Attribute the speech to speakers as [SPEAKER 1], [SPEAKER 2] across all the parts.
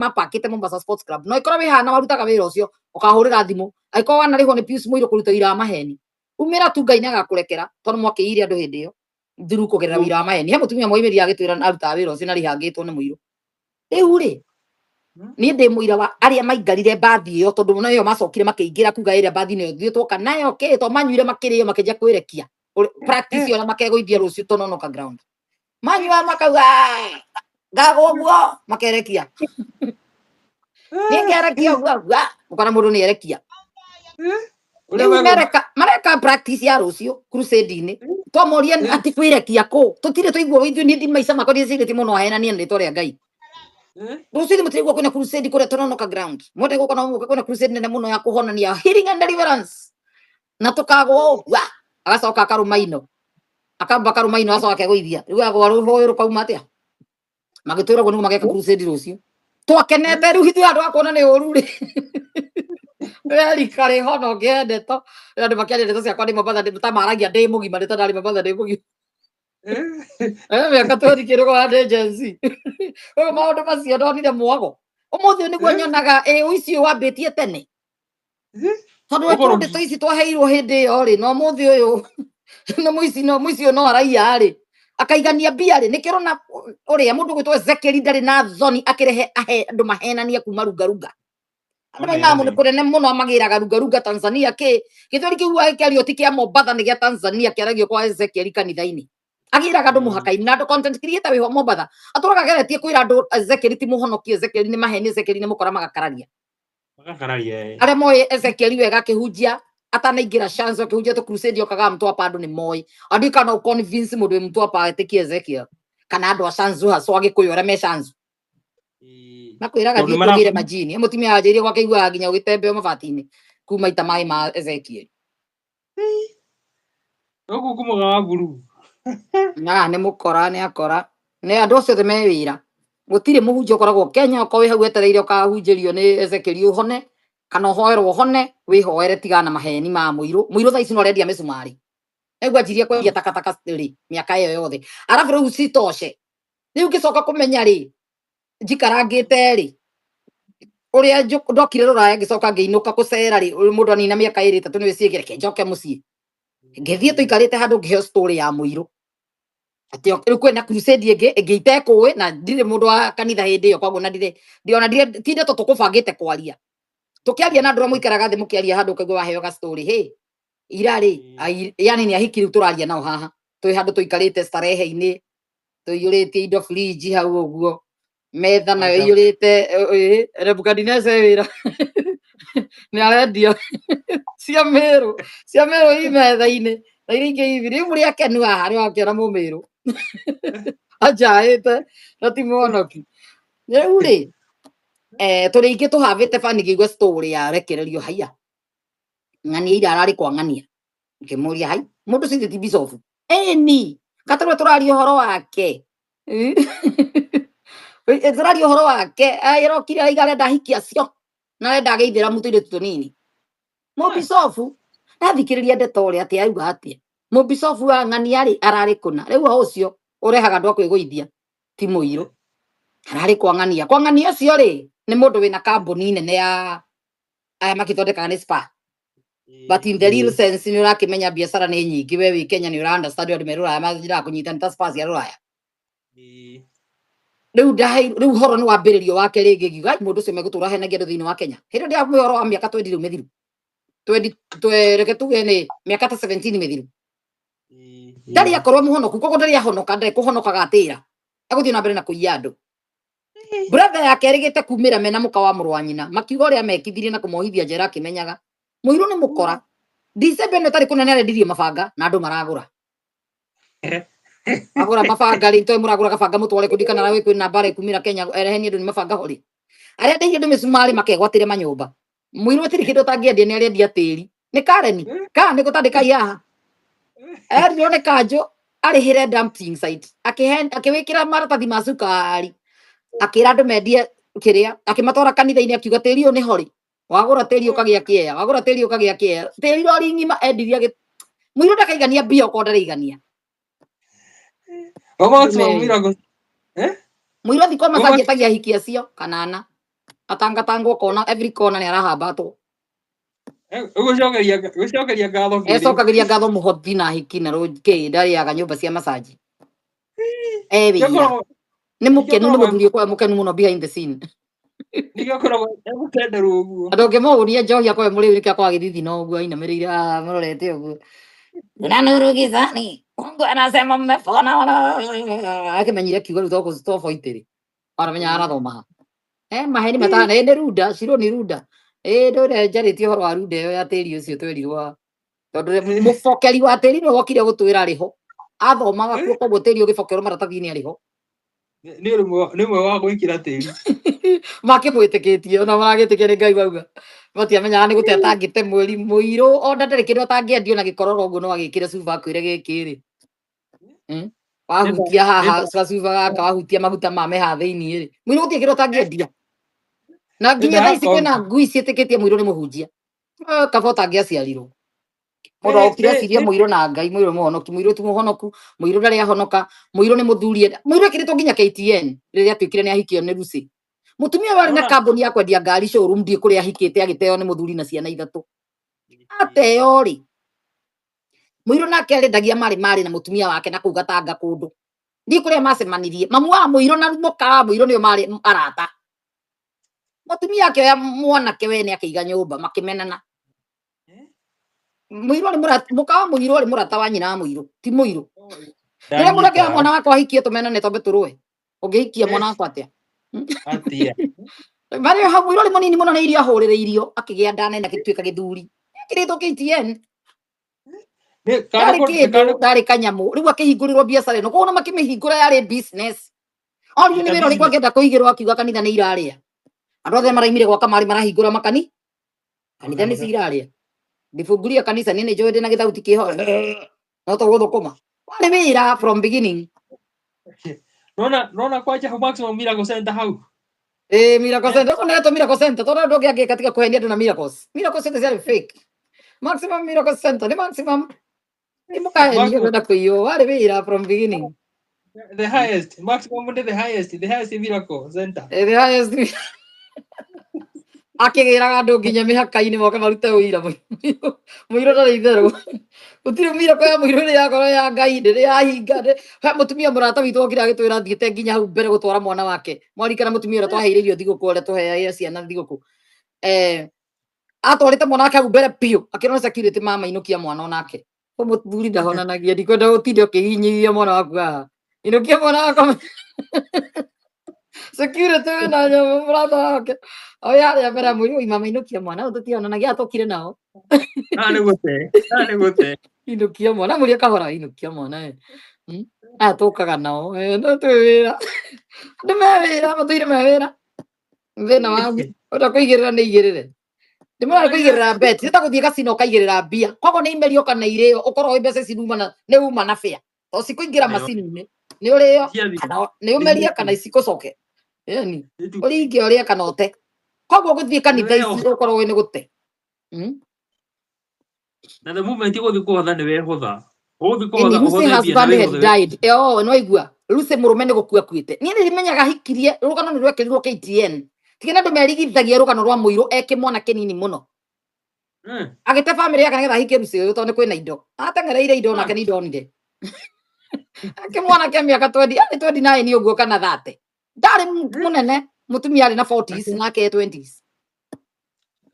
[SPEAKER 1] Mapakĩte Mombasa Sports Club no ikorwo wĩ haha na warutaga wĩra ũcio, ũkahũrĩra thimũ angĩkorwo wanarĩhwo nĩ Pius Mũirũ kũruta wĩra wa maheni, umĩra tu, Ngai nĩagakũrekera, tondũ mwakĩire andũ hĩndĩ ĩyo through kũgerera wĩra wa maheni. He mũtumia mwaimĩrire agĩtwĩra arutaga wĩra ũcio na arĩhangĩtwo nĩ Mũirũ. Rĩu rĩ, niĩ ndĩ mũira wa arĩa maingarire mbathi ĩyo, tondũ nayo macokire makĩingĩra kuga ĩrĩa mbathi ĩyo ithuĩ twoka nayo kĩ to manyuire makĩrĩo makĩnjia kwĩrekia practice ĩyo na makegũithia rũciũ Tononoka ground. Manyua makauga, "Ah, ngagwo ũguo," makerekia, niĩ ngerekia ũguo ũguo, ũkona mũndũ nĩ erekia.
[SPEAKER 2] Ũrĩa
[SPEAKER 1] Rĩu mareka mareka practice ya rũciũ crusade-inĩ. Twamoria atĩ kwĩrekia kũ, tũtirĩ tũigua ithuĩ. Niĩ ndi maica makwa ndicirĩtie mũno ahenanie na rĩtwa rĩa Ngai. Rũciũ mũtirĩgua kwĩna crusade kũrĩa Tononoka ground. Mwende gũka no mũke, kwĩna crusade nene mũno ya kũhonania, healing and deliverance, na tũkagwo ũguo. Agacoka akarũma ino, akamba akarũma ino, acoka akegũithia. Rĩu agwa rũhoyo rũkauma atĩa? Magĩtwĩra ũguo nĩguo mageka crusade rũciũ. Twakenete rĩu ithuĩ andũ a kuona nĩ ũru rĩ, erika rĩ hono ngĩhe ndeto, andũ makĩaria ndeto ciakwa ndĩ Mombatha, ndĩ ta maragia ndĩ mũgima, ndĩ ta ndarĩ Mombatha ndĩ mũgima. Mĩaka twendi kĩndũ kwa ndĩ Gen Z. Ũguo maũndũ macio ndonire mwago ũmũthĩ ũyũ nĩguo nyonaga ĩ ũici ũyũ wambĩtie tene, tondũ
[SPEAKER 2] Ũkorwo
[SPEAKER 1] we ndeto ici twaheirwo hĩndĩ ĩyo rĩ, no mũthĩ ũyũ no mũici, no mũici ũyũ no araiya rĩ, akaigania mbia rĩ. Nĩkĩo ũrona ũrĩa mũndũ gwĩtwo Ezekiel ndarĩ na thoni akĩrehe ahe andũ mahenanie kuma rungarunga. Andũ maimaga mũndũ kũnene mũno, amagĩraga rungarunga Tanzania kĩ gĩthweri kĩu gĩkĩario ti kĩa Mombatha, nĩ gĩa Tanzania, kĩaragio kwa Ezekiel kanitha-inĩ. Agĩraga andũ mũhaka-inĩ na andũ content creator wĩho Mombatha atũraga ageretie kwĩra andũ Ezekiel ti mũhonoki, Ezekiel nĩ maheni, Ezekiel nĩ mũkora, magakararia.
[SPEAKER 2] Magakararia.
[SPEAKER 1] Arĩa moĩ Ezekiel wega, akĩhunjia atanaingĩra chance, akĩhunjia tũ crusade okaga Mtwapa, andũ nĩ moĩ andũ kana convince mũndũ wĩ Mtwapa etĩkie Ezekiel kana andũ a Shanzu, haswa Gĩkũyũ arĩa me Shanzu, makwĩraga
[SPEAKER 2] Tondũ
[SPEAKER 1] thiĩ tũgĩre majini. Mũtumia wanjĩire gwake iguaga nginya ũgĩtembeo mabati-inĩ kuma ita maĩ ma Ezekiel.
[SPEAKER 2] Gũkũ kumaga wa mburu.
[SPEAKER 1] Na nĩ mũkora, nĩ akora, nĩ andũ acio othe me wĩra. Gũtirĩ mũhunjia ũkoragwo Kenya okorwo wĩ hau wetereire ũkahunjĩrio nĩ Ezekiel ũhone kana ũhoerwo ũhone. Wĩhoere, tigana na maheni ma mũirũ. Mũirũ thaa ici no arendia mĩcumarĩ. Rĩu anjirie kwendia takataka rĩ mĩaka ĩyo yothe, arabu rĩu citoshe. Rĩu ngĩcoka kũmenya rĩ, njikarangĩte rĩ, ũrĩa ndokire rũraya, ngĩcoka ngĩinũka kũcera rĩ, ũyũ mũndũ anina mĩaka 2 3 nĩ wĩciĩgĩre reke njoke mũciĩ. Ngĩthiĩ, tũikarĩte handũ, ngĩheo story ya mũirũ atĩ rĩu kwĩna crusade ĩngĩ ĩngĩ itekũĩ, na ndirĩ mũndũ wa kanitha hĩndĩ ĩyo, koguo na ndirĩ ona ndirĩ ti ndeto tũkũbangĩte kwaria. Tũkĩaria na andũ arĩa mũikaraga thĩ mũkĩaria handũ, ũkaigua waheo ga story hĩ ira rĩ, yani nĩ ahiki rĩu tũraria nao haha, twĩ handũ tũikarĩte starehe-inĩ, tũiyũrĩtie indo fridge hau ũguo, metha nayo iyũrĩte. Nebukadineza wĩra nĩ arendia cia Mĩrũ, cia Mĩrũ i metha-inĩ na iria ingĩ ibi. Rĩu mũrĩ akenu haha, nĩ wakĩona mũmĩrũ anjaĩte na ti mũhonoki. Rĩu rĩ, tũrĩ aingĩ tũhavĩte bani, ngĩigua story ya rekererio haiya ng'ania ira ararĩ kwa ng'ania. Ngĩmũria, "Hai, mũndũ ũcio ti bicobu ĩni gatarwe tũraria ũhoro wake?" Tũraria ũhoro wake, ĩrokire aiga arenda ahiki acio na arenda ageithĩra mũtũirĩtu tũnini. Mũbicobu ndathikĩrĩria ndeto ũrĩa atĩ auga atĩa mũbicobu wa ng'ania rĩ ararĩ kũna. Rĩu o ũcio ũrehaga andũ a kwĩgũithia ti mũirũ, ararĩ kwa ng'ania. Kwa ng'ania ũcio rĩ, nĩ mũndũ wĩna kambuni nene ya aya makĩthondekaga nĩ spa, but in the real sense nĩ ũrakĩmenya biacara nĩ nyingĩ. We wĩ Kenya nĩ ũra understand andũ me rũraya manjĩraga kũnyita nĩ ta spa cia rũraya. Rĩu ndaheirwo rĩu ũhoro nĩ wambĩrĩrio wake rĩngĩ, ngiuga, "Ai, mũndũ ũcio megũtũra henagia andũ thĩinĩ wa Kenya." Hĩndĩ ĩyo ndĩramwĩra ũhoro wa mĩaka 20 rĩu mĩthiru, 20, reke tuge nĩ mĩaka ta 17 mĩthiru. Ndarĩ akorwo mũhonoku, koguo ndarĩ ahonoka, ndarĩ kũhonokaga atĩra egũthiĩ na mbere na kũiya andũ. Brother yake erĩgĩte kumĩra mena mũka wa mũrũ wa nyina, makiuga ũrĩa mekithirie na kũmohithia njera akĩmenyaga mũirũ nĩ mũkora. December ĩno ĩtarĩ kũnene arendirie mabanga na andũ maragũra agũra mabanga rĩ, toe mũragũra gabanga mũtware kũndikana na kwĩna mbara ĩkumĩra Kenya, erehenie andũ nĩ mabanga ho rĩ, arĩa ndeirie andũ mĩcumarĩ makegwatĩre manyũmba. Mũirũ atirĩ kĩndũ ũtangĩendia, nĩ arendia tĩri nĩ kareni kana nĩ gũtandĩka ihaha erirwo nĩ kanjũ arĩhĩre dumping site, akĩwĩkĩra maratathi ma cukari, akĩra andũ mendie kĩrĩa, akĩmatwara kanitha-inĩ, akiuga tĩri ũyũ nĩ horĩ, wagũra tĩri ũkagĩa kĩea, wagũra tĩri ũkagĩa kĩea. Tĩri rori ng'ima endirie. Mũirũ ndakaigania mbia okorwo ndarĩigania.
[SPEAKER 2] Ũgoti wa mũirango.
[SPEAKER 1] Mũirũ athi kwa macaji etagia ahiki acio kanana. Atangatangwo kona every corner nĩ arahambatwo.
[SPEAKER 2] Gũcokeria ngatho kĩrĩ.
[SPEAKER 1] Ecokagĩria ngatho mũhothi na hiki na rũkĩ ndarĩaga nyũmba cia massage. E wĩra.
[SPEAKER 2] Nĩkoragwo
[SPEAKER 1] Nĩ mũkenu, nĩ
[SPEAKER 2] nĩkoragwo
[SPEAKER 1] mũthuri ũkoragwo mũkenu mũno behind the scene.
[SPEAKER 2] Nĩkĩo akoragwo e mũkenderu ũguo.
[SPEAKER 1] Andũ ũngĩmũhũria njohi akorwo mũrĩu nĩkĩo akoragwo agĩthithina ũguo ainamĩrĩire haha mũrorete ũguo. Kuna nuru gizani. Mungu anasema mmepona. Akĩmenyire kiugo rĩu to boitĩrĩ. Aramenya arathoma ha. Maheni matana nĩ runda, Shiro nĩ runda. Ndũre njarĩtie ũhoro wa runda ĩyo ya tĩri ũcio twerirwo. Tondũ mũbokeri wa tĩri nĩwe wokire gũtwĩra arĩ ho. Athomaga kuo koguo tĩri ũgĩbokerwo maratathi-inĩ arĩ ho.
[SPEAKER 2] Nĩ ũmwe wa gwĩkĩra tĩri.
[SPEAKER 1] Makĩmwĩtĩkĩtie ona maragĩtĩkia nĩ Ngai wauga. Matiamenyaga nĩ gũte atangĩte mwĩri mũirũ ona ndarĩ kĩndũ atangĩendio na gĩkororo ũguo no agĩkĩre cuba akwĩre gĩkĩ rĩ. Wahutia haha gacuba gaka wahutia maguta ma meha thĩinĩ rĩ. Mũirũ gũtirĩ kĩndũ atangĩendia. Na nginya thaa ici kwĩna ngui ciĩtĩkĩtie mũirũ nĩ mũhunjia. Kaba ũtangĩaciarirwo. Mũndũ okire ecirie mũirũ na Ngai, mũirũ mũhonoki, mũirũ ti mũhonoku, mũirũ ndarĩ ahonoka, mũirũ nĩ mũthuri. Mũirũ ekĩrĩtwo nginya KTN rĩrĩa atuĩkire nĩ ahikio nĩ Lucy. Mũtumia ũyũ arĩ na kambuni ya kwendia ngari showroom ndiĩ kũrĩa ahikĩte agĩteo nĩ mũthuri na ciana ithatũ. Ateo rĩ, mũirũ nake arendagia marĩ marĩ na mũtumia wake na kũu Gatanga kũndũ. Ndiĩ kũrĩa macemanirie. Mamu wa mũirũ na mũka wa mũirũ nĩo marĩ arata. Mũtumia akĩoya mwanake wene akĩiga nyũmba makĩmenana. Mũirũ arĩ mũrata, mũka wa mũirũ arĩ mũrata wa nyina wa mũirũ, ti mũirũ. Rĩrĩa mũndũ angĩoya mwana wakwa ahikie tũmenane twambe tũrũe. Ũngĩhikia mwana wakwa atĩa?
[SPEAKER 2] Atia.
[SPEAKER 1] Marĩ hau mũirũ arĩ mũnini mũno nĩ irio ahũrĩrĩirio akĩgĩa nda nene agĩtuĩka gĩthuri. Ekĩrĩtwo KTN. Ndarĩ kĩndũ, ndarĩ kanyamũ. Rĩu akĩhingũrĩrwo biacara ĩno. Koguo ona makĩmĩhingũra yarĩ business. Oririo nĩ wĩra ũrĩkũ angĩenda kũigĩrwo akiuga kanitha nĩ irarĩa. Andũ othe maraimire gwaka marĩ marahingũra makani. Kanitha nĩ cirarĩa. Ndibunguria kanitha niĩ nĩ njũĩ ndĩna gĩthauti kĩho. No to gũthũkũma. Warĩ wĩra from beginning.
[SPEAKER 2] Nona kwanja hau Maximum Miracle Center hau.
[SPEAKER 1] Miracle Center. Ũguo nĩretwo Miracle Center. Tondũ andũ angĩ angĩka kũhenia andũ na miracles. Miracle Center ciarĩ fake. Maximum Miracle Center nĩ maximum. Nĩ mũkahenio kwenda kũiywo. Warĩ wĩra from beginning.
[SPEAKER 2] The highest. Maximum nĩ the highest Miracle Center.
[SPEAKER 1] The highest. Akĩgĩraga andũ nginya mĩhaka-inĩ moke marute ũira. Mũirũ ndarĩ itherũ. Gũtirĩ miracle ya mũirũ ĩrĩ yakorwo ya Ngai ndĩrĩ yahinga. He mũtumia mũrata witũ okire agĩtwĩra athiĩte nginya hau mbere gũtwara mwana wake. Mwarikana mũtumia ũrĩa twaheire irio thigũkũ ũrĩa tũheaga ciana thigũkũ. Atwarĩte mwana wake hau mbere biũ akĩrwo nĩ security mama inũkia mwana onake. Ko mũthuri ndahonanagia ndikwenda ũtinde ũkĩhinyĩrĩria mwana waku haha. Inũkia mwana wakwa. Security wĩna nyamũ mũrata wake. Oya harĩa mbere amwĩre oi mama inũkia mwana ũyũ tũtionanagia atũkire nao.
[SPEAKER 2] Haha nĩ gũte. Haha nĩ gũte.
[SPEAKER 1] Inũkia mwana mũria kahora inũkia mwana ĩ. Aya tũkaga nao. No twĩ wĩra. Andũ me wĩra matũire me wĩra. Thĩna waku. Ũrenda kũigĩrĩra nĩ igĩrĩre. Ndĩmũra kũigĩrĩra bet. Nĩ ta gũthiĩ casino ũkaigĩrĩra mbia. Koguo nĩ imerio kana irĩo ũkorwo wĩ mbeca ici numa na nĩ uma na bĩa. To cikũingĩra macini-inĩ. Nĩ ũrĩo kana nĩ ũmerie kana cikũcoke. Yani ũringe ũrĩe kana ũte. Koguo gũthiĩ kanitha ici ũkorwo wĩ nĩ gũte.
[SPEAKER 2] Na the moment ũgũthiĩ kũhotha nĩ wehotha. Ũgũthiĩ
[SPEAKER 1] Ĩni
[SPEAKER 2] kũhotha
[SPEAKER 1] Lucy
[SPEAKER 2] ũhothe mbia na
[SPEAKER 1] husband had
[SPEAKER 2] wĩhothe.
[SPEAKER 1] died. Oh, no igua. Lucy mũrũme nĩ gũkua akuĩte. Niĩ nĩ menyaga hikirie rũgano nĩ rwekĩrirwo KTN. Tiga andũ merigithagia rũgano rwa mũirũ e kĩmwana kĩnini mũno. Agĩte famĩlĩ yake nĩgetha ahikie Lucy ũyũ tondũ nĩ kwĩna indo. Ateng'ereire indo nake nĩ indo onire. Kĩmwana kĩa mĩaka 20, arĩ 29 ũguo kana 30. Ndarĩ mũnene, mũtumia arĩ na 40s nake 20s.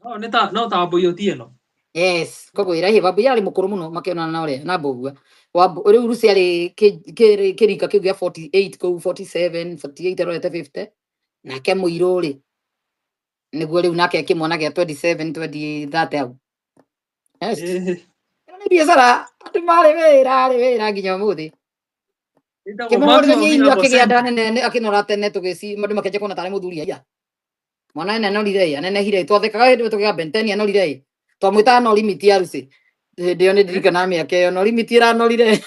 [SPEAKER 2] No nĩ ta no ta Mbui Otieno.
[SPEAKER 1] Yes, koguo ĩra Wambui arĩ mũkũrũ mũno makĩonana na ũrĩa na Mbũgua. Rĩu Lucy arĩ kĩrika kĩu gĩa 48 kũu 47, 48 arorete 50. Nake mũirũ rĩ nĩguo rĩu nake kĩmwana gĩa 27, 20, 30 hau. Yes. Ĩno nĩ biacara andũ marĩ wĩra arĩ wĩra nginya ũmũthĩ.
[SPEAKER 2] Ĩtagwo
[SPEAKER 1] Kĩmũhũrithania
[SPEAKER 2] Maximum
[SPEAKER 1] irio
[SPEAKER 2] Miracle
[SPEAKER 1] akĩgĩa
[SPEAKER 2] Center.
[SPEAKER 1] nda nene akĩnora tene tũgĩci andũ makĩanjia kuona tarĩ mũthuri aya. Mwana ene anorire ĩ anenehire ĩ twathekaga hĩndĩ ĩyo tũkĩga Ben 10 anorire ĩ twamwĩtaga no limit ya Lucy. Hĩndĩ ĩyo nĩ ndirikanaga mĩaka ĩyo no limit ĩranorire.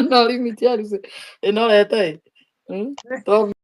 [SPEAKER 1] No limit ya Lucy ĩnorete ĩ.